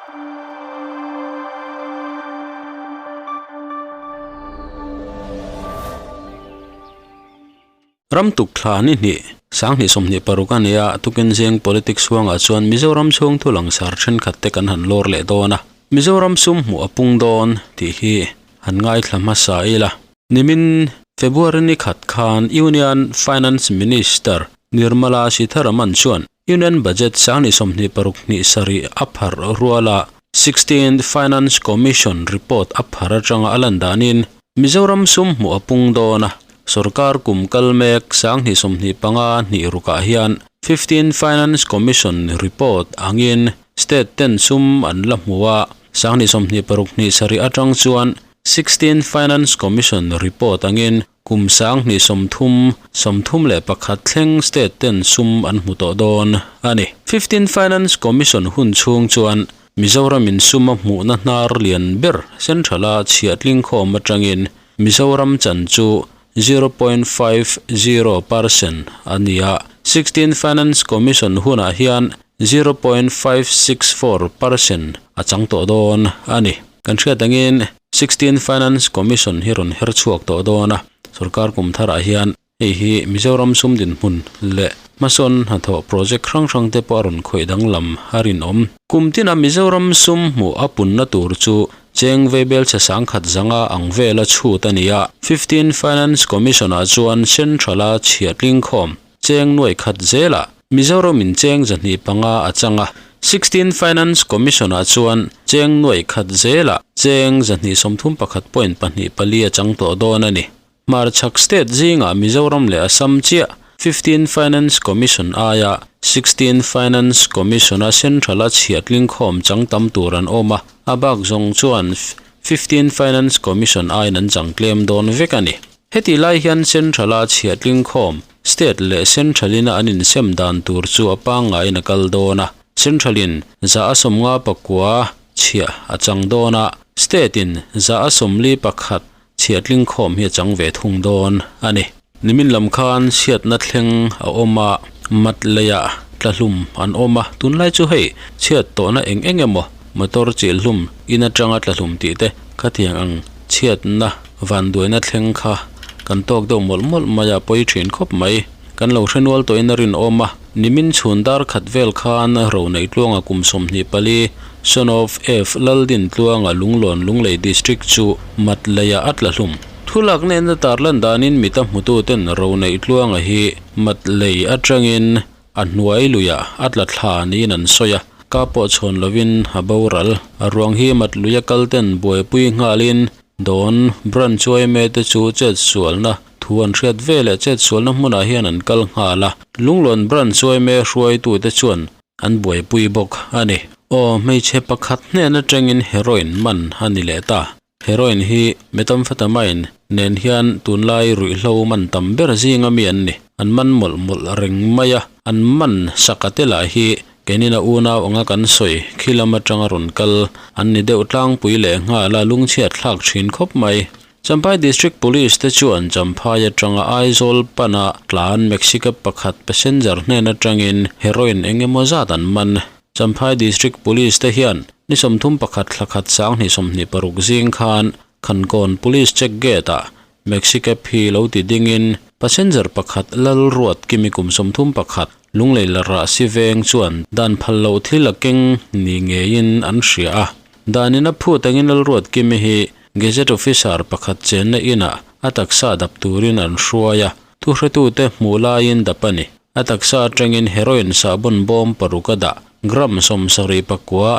Ram tuk thla ni hnih, 2026 a nia, tukin zeng politics huangah chuan Mizoram chhung thu langsar thenkhat te kan han lawr leh dawn a. Mizoram sum hmuh a pung dawn tih hi han ngaithla hmasa ila. Nimin February ni khat khan Union Finance Minister Nirmala Sitharaman chuan Union Budget 2026 27 a pharh ruala Sixteenth Finance Commission report a pharh atanga a lan danin Mizoram sum hmuh a pung dawn a, sorkar kum kal mek 2025 hnih rukah hian Fifteenth Finance Commission report angin state ten sum an la hmu a, 2026 hnih sarih atang chuan Sixteenth Finance Commission report angin Kum 2030, 31 thleng state ten sum an hmu tawh dawn a ni. Fifteenth Finance Commission hun chhung chuan Mizoramin sum a hmuhna hnar lian ber Central-a chhiahtling khawm atangin Mizoram chan chu 0.50 percent a ni a, Sixteenth Finance Commission hunah hian 0.564 percent a chang tawh dawn a ni. Kan hriat angin Sixteenth Finance Commission hi rawn her chhuak tawh dawn a, sorkar kum tharah hian hei hi Mizoram sum dinhmun leh hmasawn hnathawh project hrang hrang te pawh a rawn khawih danglam a rinawm. Kum tina Mizoram sum hmuh a punna tur chu cheng veibel chhe sangkhat zanga ang vela chhut a ni a, Fifteenth Finance Commission-ah chuan Central-a chhiatling khawm cheng nuai khat zelah Mizoramin cheng 25 a chang a, Sixteenth Finance Commission-ah chuan cheng nuai khat zelah cheng 231.24 a chang tawh dawn a ni. Hmarchhak state zingah Mizoram leh Assam chiah Fifteenth Finance Commission aia Sixteenth Finance Commission-a Central-a chhiatling khawm chang tam tur an awm a, a bak zawng chuan Fifteenth Finance Commission aiin an chang tlem dawn vek a ni. Heti lai hian Central-a chhiatling khawm, State leh Central-ina an insem dan tur chu a pangngaiin a kal dawn a, Central-in 59 chhiah a chang dawn a, State-in 41 chhiatling khawm hi a chang ve thung dawn a ni. Nimin lam khan chhiatna thleng a awm a, mat leiah tlahlum an awm a, tunlai chu hei chhiat tawhna eng eng emaw motor chilhlum in atanga tlahlum tih te khatiang ang chhiatna Vanduaina thleng kha kan tawk deuh mawlh mawlh mai a, pawi thin khawp mai. Kan lo hre nual tawhin a rinawm a, nimin chhun dar khat vel khan Ronei Tluanga kum 24, son of F Laldin Tluanga Lunglawn Lunglei District chu mat leiah a tla hlum. Thu lak nena tarlan danin mita hmututen Ronei Tluanga hi mat lei atangin a hnuai luiah a tla thla niin an sawi a, ka pawh chhawn lovin a boral. A ruang hi mat luia kalten buaipui nghalin Dawn Branch yma te chu chetsualna thu an hriat ve leh chetsualna hmunah hian an kal nghal a, Lunglawn Branch yma hruaitute chuan an buaipui bawk a ni. Aw, hmeichhe pakhat hnen atangin heroin man a ni leh ta. Heroin hi methamphetamine nen hian tunlai ruihhlo man tam ber zinga mi an ni. An man mawlh mawlh reng mai a, an man saka te lah hi Keinin a unau anga kan sawi khi lam atanga rawn kal an ni deuh tlangpui leh nghal a lungchhiat thlak thin khawp mai. Champhai District Police te chuan Champhai atanga Aizawl pana tlan Mexica pakhat passenger hnen atangin heroin eng emaw zat an man. Champhai District Police te hian ni 31 thla khat 2026 zing khan Khankawn Police Check Gate ah Maxicab hi lo ti dingin passenger pakhat Lalruat Kimi kum 31 Lunglei la rah si veng chuan dan phal loh thil a keng ni ngeiin an hria a. Danin a phut angin Lalruat Kimi hi Gazette Officer pakhat chenna inah a taksa dap turin an hruai a, thuhretute hmuh laiin dap a ni. A taksa atangin heroin sahbawn bawm paruk a dah. Gram 79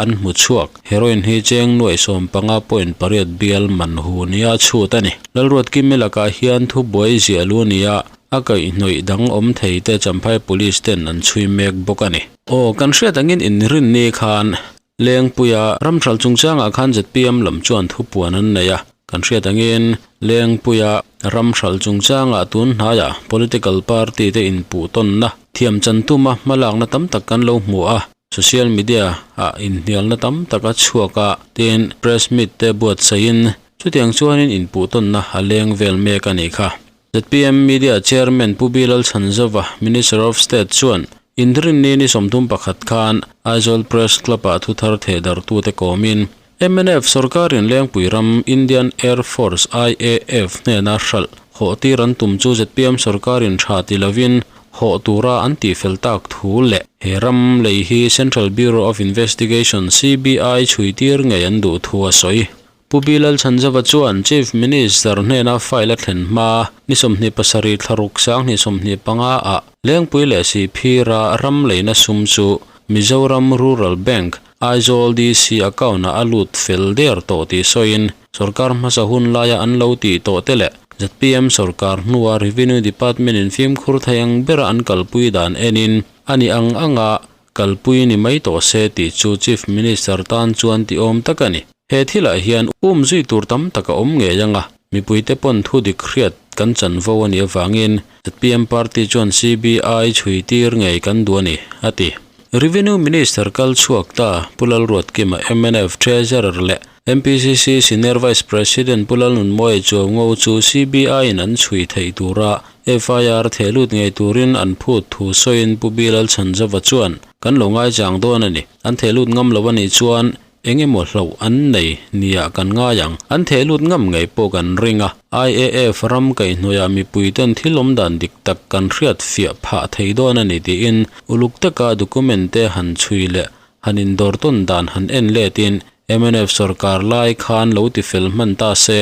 an hmu chhuak. Heroin hi cheng nuaih 15.8 bial man hu nia chhut a ni. Lalruat Kimi lakah hian thubuai ziah lu nia a kaihhnawih dang awm thei te Champhai Police ten an chhui mek bawk a ni. Aw, kan hriat angin inrinni khan Lengpuia ramhral chungchangah khan zpm lam chuan thupuan an nei a, kan hriat angin Lengpuia ramhral chungchangah tun hnaiah political party te inpuh tawnna thiam chan tuma hmalakna tam tak kan lo hmu a, social media ah inhnialna tam tak a chhuak a, tin press meet te buatsaihin chutiang chuanin inpuh tawnna a leng vel mek a nih kha. Zpm Media Chairman Pu Bilal Chhanzova, Minister of State chuan. Inrinni ni 31 khan Aizawl Press Club-ah thuthar thehdarhtute kawmin mnf sorkarin Lengpui ram Indian Air Force, IAF, hnena hralh hawh tir an tum chu zpm sorkarin tha ti lovin hawh tura an tihfel tak thu leh he ram lei hi Central Bureau of Investigation, CBI, chhui tir ngei an duh thu a sawi. Pu Bilal Chhanzava chuan Chief Minister hnena file a thlen hma ni 27 thla ruk 2025 ah Lengpui leh Sihphira ram leina sum chu Mizoram Rural Bank, Aizawl DC account-ah a lut fel der tawh tih sawiin sorkar hmasa hun laia an lo tih tawh te leh zpm sorkar hnua Revenue Department-in fimkhur thei ang bera an kalpui dan enin a ni ang anga kalpui ni mai tawh se tih chu Chief Minister tan chuan ti awm tak a ni. He thilah hian um zui tur tam tak a awm ngei ang a, mipuite pawn thu dik hriat kan chanvo a nih avangin zpm party chuan CBI chhui tir ngei kan duh a ni, a ti. Revenue Minister kal chhuak ta Pu Lalruatkima mnf Treasurer leh MPCC Senior Vice President Pu Lalnunmawia Chuaungo chu CBI-in an chhui theih tura FIR theh lut ngei turin an phut thu sawiin Pu B Lalchhanzova chuan, Kan lo ngaichang dawn a ni. An theh lut ngam lo a nih chuan Eng emaw hlauh an nei nia kan ngai ang. An theh lut ngam ngei pawh kan ring a. IAF ram kaihhnuaiah mipui ten thil awm dan dik tak kan hriat fiah phah thei dawn a ni tiin uluk taka document te han chhui leh han indawr tawn dan han en letin mnf sorkar lai khan lo ti fel hman ta se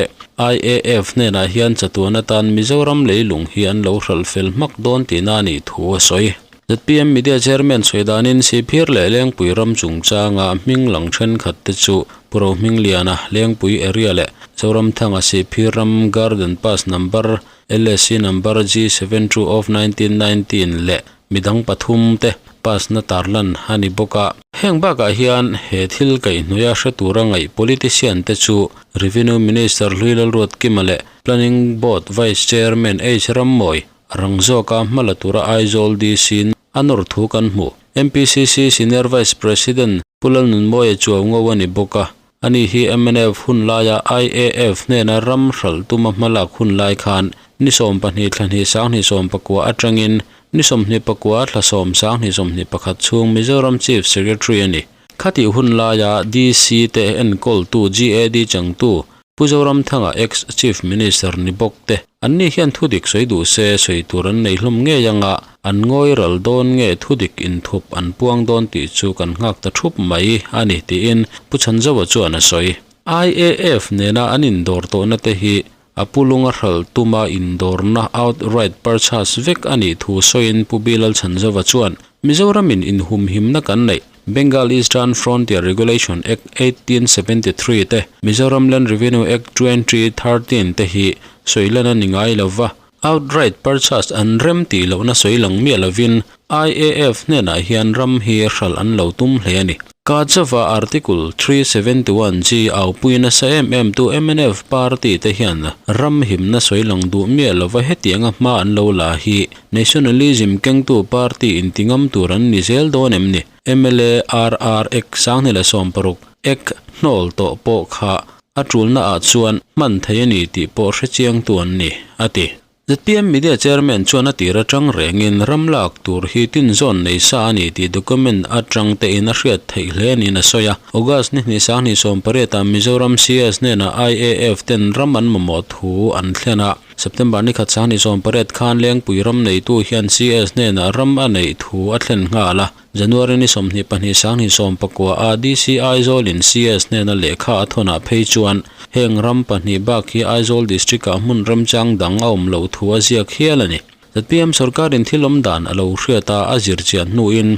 IAF hnenah hian chatuan atan Mizoram leilung hi an lo hralh fel hmak dawn tihna a nih thu a sawi. Zpm Media Chairman sawi danin Sihphir leh Lengpui ram chungchanga hming lang thenkhat te chu Pu Rohmingliana, Lengpui area leh Zoramthanga Sihphir ram Garden Pass number LSC number G 72 of 1919 leh midang pathum te pass na tarlan a ni bawk a. Heng bakah hian he thil kaihhnuaia hre tura ngaih politician te chu Revenue Minister Hlui Lalruatkima leh Planning Board Vice Chairman H Rammawi, A rang zawka hma la tura Aizawl DC a nawr thu kan hmu. MPCC Senior Vice President Pu Lalnunmawia Chuaungo a ni bawk a, ani hi mnf hun laia IAF hnena ram hralh tuma hma lak hun lai khan ni 12 thla hnih 2019 atangin ni 21 thla 10 2021 chhung Mizoram Chief Secretary a ni. Khatih hun laia DC te enkawltu GAD changtu Pu Zoramthanga ex Chief Minister ni bawk te, an ni hian thudik sawi duh se sawi tur an nei hlawm ngei anga an ngawi ral dawn nge thudik inthup an puang dawn tih chu kan nghak ta thup mai a ni tiin Pu Chhanzova chuan a sawi. IAF nena an indawr tawhna te hi a pu lunga hralh tuma indawrna outright purchase vek a nih thu sawiin Pu Bilal Chhanzova chuan Mizoramin inhumhimna kan neih Bengal Eastern Frontier Regulation Act 1873 te, Mizoram Land Revenue Act 2013 te hi sawi lan a ni ngai lo va, outright purchase an rem tih lohna sawi lang miah lovin IAF hnenah hian ram hi hralh an lo tum hle a ni. Kajava Article 371 G aupui nasa em em tu mnf party te hian ram himna sawi lang duh miah lova hetianga hma an lo la hi Nationalism kengtu party intingam tur an ni zel dawn em ni? Mla RR Act 2016 Act hnawl tawh pawh kha a tulna ah chuan hman thei a ni tih pawh hrechiangtu an ni, a ti. Zpm Media Chairman chuan a tir atang rengin ram lak tur hi tinzawn nei sa a ni tih document atang tein a hriat theih hle niin a sawi a. August ni hnih 2018 ah Mizoram CS hnenah IAF ten ram an mamawh thu an thlen a. September ni khat 2018 khan Lengpui ram neitu hian CS hnenah ram a neih thu a thlen nghal a. January ni 22 2019 a DC Aizawl-in CS hnena lehkha a thawnah phei chuan heng ram pahnih bak hi Aizawl District-ah hmun remchang dang a awm loh thu a ziak hial a ni. Zpm sorkarin thil awm dan a lo hriat a, a zir chian hnuin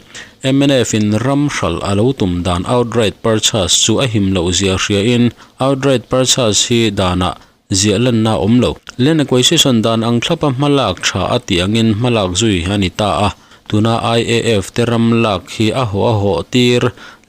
MNF-in ram hralh a lo tum dan outright purchase chu a him loh zia hriain outright purchase hi danah Ziah lanna a awm lo. Land acquisition dan ang thlapa hmalak tha a tih angin hmalak zui a ni ta a. Tuna IAF te ram lak hi a hawh a hawh tir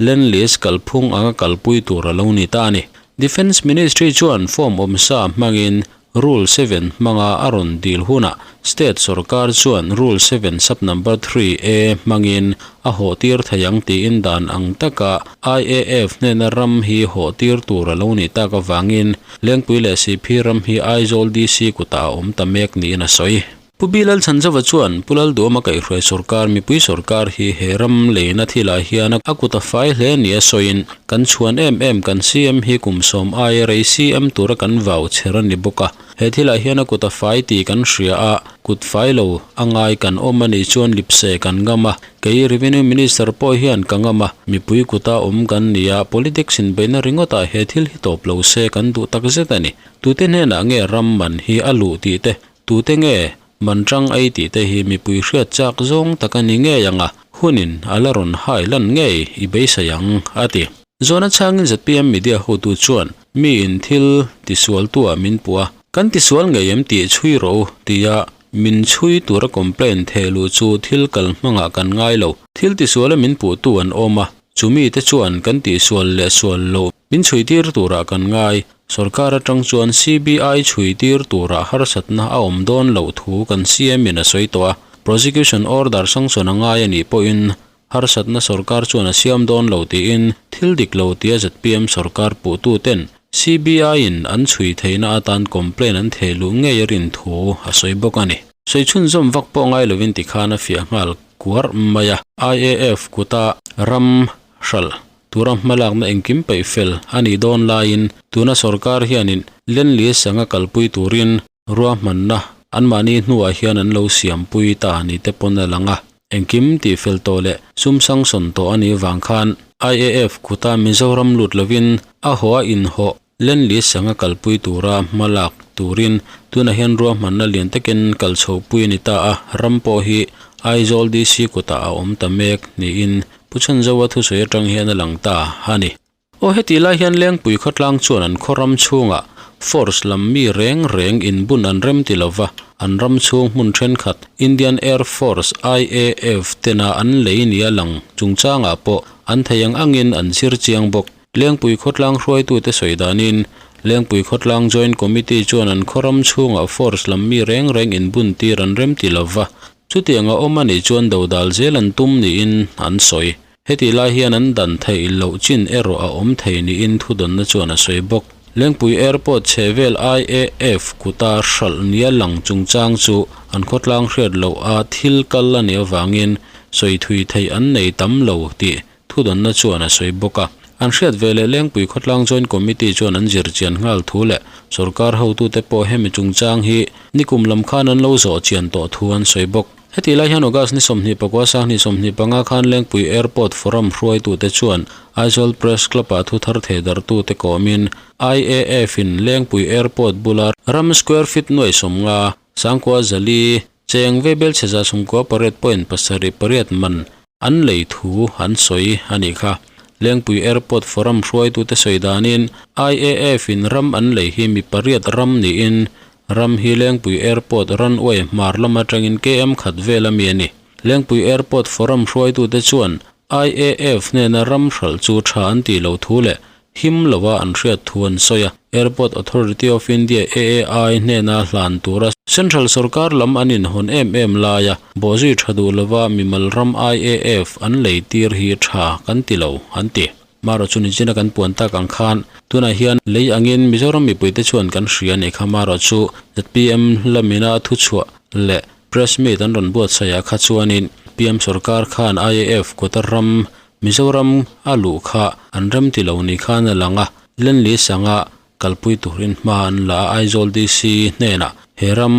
land lease kalphung anga kalpui tur a lo ni ta a ni. Defence Ministry chuan form awmsa hmangin Rule 7 hmanga a rawn dil hunah State sorkar chuan Rule 7 sub number 3 A hmangin a hawh tir thei ang tiin dan ang taka IAF hnena ram hi hawh tir tur a lo nih tak avangin Lengpui leh Sihphir ram hi Aizawl DC kutah a awm ta mek niin a sawi. Pu Bilal Chhanzova chuan Pu Lalduama kaihhruai sorkar mipui sorkar hi he ram leina thilah hian a kut a fai hle nia sawiin kan chhuan em em kan CM hi kum sawm aia rei CM tura kan vau chher a ni bawk a. He thilah hian a kut a fai tih kan hria a, kut fai lo a ngai kan awm a nih chuan lipse kan ngam a, kei Revenue Minister pawh hian ka ngam a, mipui kuta awm kan ni a, politics inbeihna ringawtah he thil hi tawp lo se kan duh tak zet a ni. Tute hnenah nge ram man hi a luh tih te, tute nge man tang ei tih te hi mipui hriat chak zawng tak a ni ngei ang a, hunin a la rawn hai lan ngei i beisei ang, a ti. Zawhna chhangin zpm media hotu chuan miin thil tisualtuah min puh a, kan tisual ngei em tih chhui rawh u tia min chhui tura complaint theh luh chu thil kal hmangah kan ngai lo. Thil tisuala min puhtu an awm a, chumi te chuan kan tihsual leh sual loh min chhui tir turah kan ngai. Sorkar atang chuan CBI chhui tir turah harsatna a awm dawn loh thu kan CM in a sawi tawh a, prosecution order sanction a ngai a nih pawhin Harsatna sorkar chuan a siam dawn lo tiin thil dik lo tia zpm sorkar puhtuten CBI-in an chhui theihna atan complaint an theh luh ngei a rin thu a sawi bawk a ni. Sawi chhunzawm vak pawh ngai lovin tikhan a fiah nghal kuar mai a. IAF kuta ram hralh tura hmalakna engkim peih fel a nih dawn laiin tuna sorkar hianin Lenli sanga kalpui turin Ruahmanna anmahni hnuah hian an lo siampui ta ni te pawn a lang a, engkim tihfel tawh leh sum sanction tawh a nih vang khan IAF kuta Mizoram lut lovin a haw a inhawh Lenli sanga kalpui tura hma lak turin tunah hian ruahmanna lian takin kal chhohpui a ni ta a, ram pawh hi Aizawl DC kutah a awm ta mek niin Pu Chhanzoa thusawi atang hian a lang ta a ni. Aw heti lai hian Lengpui khawtlang chuan an khaw ram chhungah force lam mi reng reng inbun an rem ti lova, an ram chhung hmun thenkhat Indian Air Force, IAF, tena an lei nia lang chungchangah pawh an thei ang angin an zir chiang bawk. Lengpui khawtlang hruaitute sawi danin Lengpui khawtlang Joint Committee chuan an khaw ram chhungah force lam mi reng reng inbun tir an rem ti lova, chutianga awm a nih chuan dodal zel an tum niin an sawi. Hetih lai hian an dan theih loh chin erawh a awm thei niin thudawnna chuan a sawi bawk. Lengpui Airport chhehvel IAF kuta hralh nia lang chungchang chu an khawtlang hriat loh a thil kal a nih avangin sawi thui theih an nei tam lo tih thudawnna chuan a sawi bawk a. An hriat ve leh Lengpui Khawtlang Joint Committee chuan an zir chian nghal thu leh sorkar hotute pawh hemi chungchang hi nikum lam khan an lo zawh chian tawh thu an sawi bawk. Heti lai hian August ni 24 sanghnih 25 khan Lengpui Airport Forum hruaitute chuan Aizawl Press Club-ah thu thar theidartute kawmin IAF-in Lengpui Airport bula ram square feet nuai sawmnga, sangkua zali, cheng veibel chhe za sawmkua pariat point pasarih pariat man an lei thu an sawi a nih kha. Lengpui Airport Forum hruaitute sawi danin IAF-in ram an lei hi mi pariat ram niin Ram hi Lengpui Airport runway hmar lam atangin KM khat vel a mi a ni. Lengpui Airport Forum hruaitute chuan IAF hnena ram hralh chu tha an tih loh thu leh him lova an hriat thu an sawi a. Airport Authority of India, AAI, hnena hlan tura Central sorkar lam an inhawn em em laia bawhzui tha duh lova mimal ram IAF an lei tir hi tha kan ti lo, an ti. Marawh chu nichina kan puan tak ang khan tunah hian lei angin Mizoram mipuite chuan kan hria a nih kha marawh chu zpm lamina thuchhuah leh press meet an rawn buatsaih ah kha chuanin PM sorkar khan IAF kawta ram Mizoram a luh kha an rem ti lo ni khan a lang a, Lenli sanga kalpui turin hma an la a Aizawl DC hnenah he ram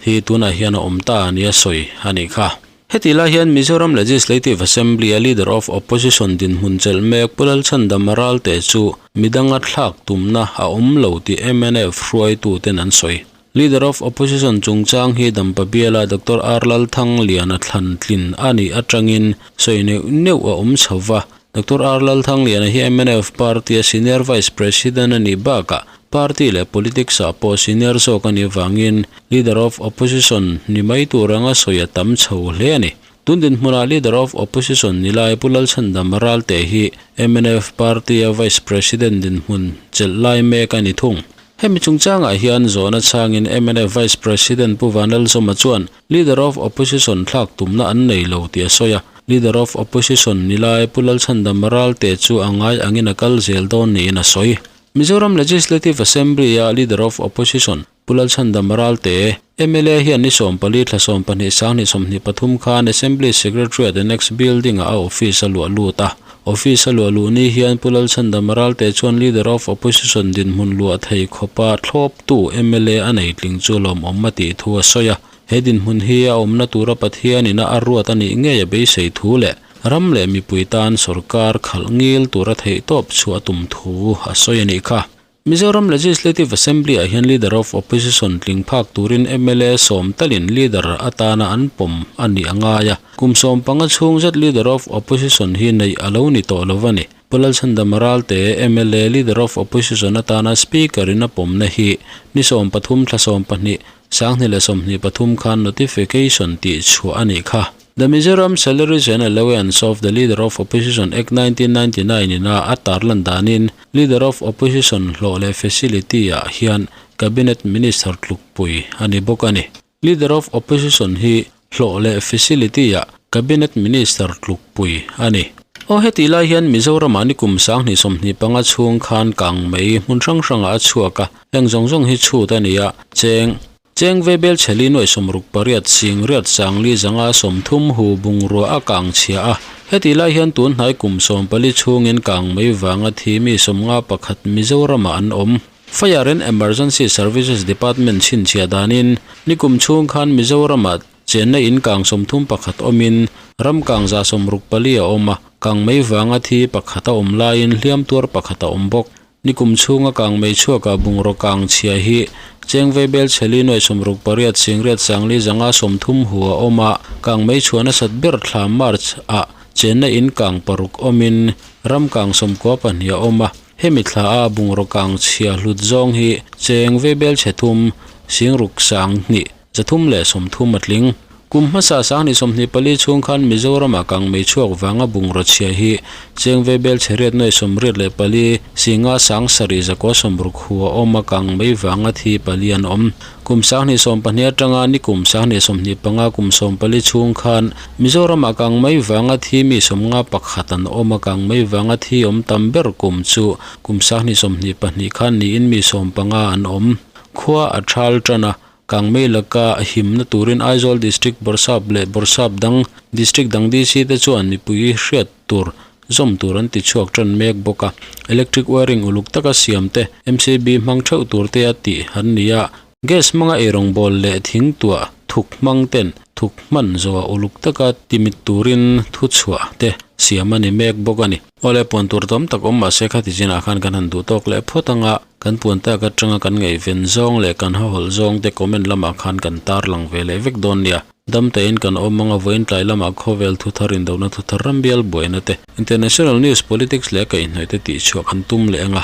hi tunah hian a awm ta nia sawi a nih kha. Heti lai hian Mizoram Legislative Assembly a Leader of Opposition dinhmun chelh mek Pu Lalchhandama Ralte chu midanga thlak tumna a awm lo tih mnf hruaituten an sawi. Leader of Opposition chungchang hi Dampa biala Doctor R Lalthangliana thlan tlin a nih atangin sawi neuh neuh a awm chho va. Doctor R Lalthangliana hi mnf party a Senior Vice President a nih bakah party leh politics ah pawh senior zawk a nih avangin Leader of Opposition ni mai tur anga sawi a tam chho hle a ni. Tun dinhmunah Leader of Opposition ni lai Pu Lalchhandama Ralte hi mnf party a Vice President dinhmun chelh lai mek a ni thung. Hemi chungchangah hian zawhna chhangin mnf Vice President Pu Vanlalzawma chuan Leader of Opposition thlak tumna an nei lo tih a sawi a, Leader of Opposition ni lai Pu Lalchhandama Ralte chu a ngai angin a kal zel dawn niin a sawi. Mizoram Legislative Assembly-a Leader of Opposition. Pu Lalchhandam Ralte, mla hian ni 14 thla 12 2023 khan Assembly Secretariat Annex Building-ah a office a luah lut a. Office a luah luh ni hian Pu Lalchhandam Ralte chuan Leader of Opposition dinhmun luah thei khawpa thlawptu mla a nei tling chu lawmawm a tih thu a sawi a. He dinhmun hi a awmna tura Pathianin a a ruat a nih ngei a beisei thu leh ram leh mipui tan sorkar khalh ngil tura theihtawp chhuah a tum thu a sawi a nih kha. Mizoram Legislative Assembly-ah hian Leader of Opposition tling phak turin mla 10 talin Leader atana an pawm a nih a ngai a. Kum 15 chhung zet Leader of Opposition hi neih a lo ni tawh lo a ni. Pu Lalchhandam Ralte, mla Leader of Opposition atana Speaker-in a pawmna hi ni 13 thla 12, 2023 khan notification tih chhuah a nih kha. The Mizoram Salaries and Allowance of the Leader of Opposition Act 1999 ina a tarlan danin Leader of Opposition hlawh leh facility ah hian Cabinet Minister tlukpui a ni bawk a ni. Leader of Opposition hi hlawh leh facility ah Cabinet Minister tlukpui a ni. Aw heti lai hian Mizoramah ni kum 2025 chhung khan kang mai hmun hrang hrangah a chhuak a, heng zawng zawng hi chhut a ni a, cheng Cheng Vebel Chheli nuai 68 sing riat sangli zanga 30 hu bungrua a kang chhia a. Heti lai hian tun hnai kum 14 chhungin kang mai wanga thi mi 51 Mizoramah an awm. Fire and Emergency Services Department chhinchhiah danin ni kum chhung khan Mizoramah chenna in kang 31 awmin ram kang za 64 a awm a, kang mai wanga thi pakhat a awm laiin hliam tuar pakhat a awm bawk. Ni kum chhunga kang mei chhuaka bungraw kang chhia hi cheng Vebel Chheli nuai 68 sing riat sangli zanga 30 hu a awm a, kang mei chhuahna sat ber thla March ah chenna in kang 6 awmin ram kang 92 a awm a. Hemi thla a bungraw kang chhia hlut zawng hi cheng Vebel chhe thum sing ruk sang hnih 330 a tling. Kum hmasa 2024 chhung khan Mizoramah kang mei chhuak wanga bungraw chhia hi cheng Vebel chhe riat nuai 84 singa sang sarih zakua 60 hu a awm a, kang mei wanga thi 4 an awm. Kum 2020 atanga ni kum 2025 kum 14 chhung khan Mizoramah kang mei wanga thi mi 51 an awm a, kang mei wanga thi awm tam ber kum chu kum 2022 khan niin mi 15 an awm. Khua a thal tana kang mei laka himna turin Aizawl District Bawrhsap leh Bawrhsap dang District dang DC te chuan mipui hriat tur zawm tur an ti chhuak tan mek bawk a. Electric wiring uluk taka siam te MCB hmang theuh tur te a tih an ni a. Gas hmanga eirawng bawl leh thing tuah thuk hmang ten thuk hman zawha uluk taka timit turin thu chhuah te siam a ni mek bawk a ni. Awle puan tur tam tak awm mahse khati chinah khan kan han duh tawk leh phawt anga kan puan tak atanga kan ngaihven zawng leh kan hahawlh zawng te comment lamah khan kan tar lang ve leh vek dawn nia. Dam tein kan awm anga vawiin tlai lamah khawvel thu thar indona thu thar ram bial buaina te International News Politics leh kaihhnawih te tih chhuah kan tum leh anga.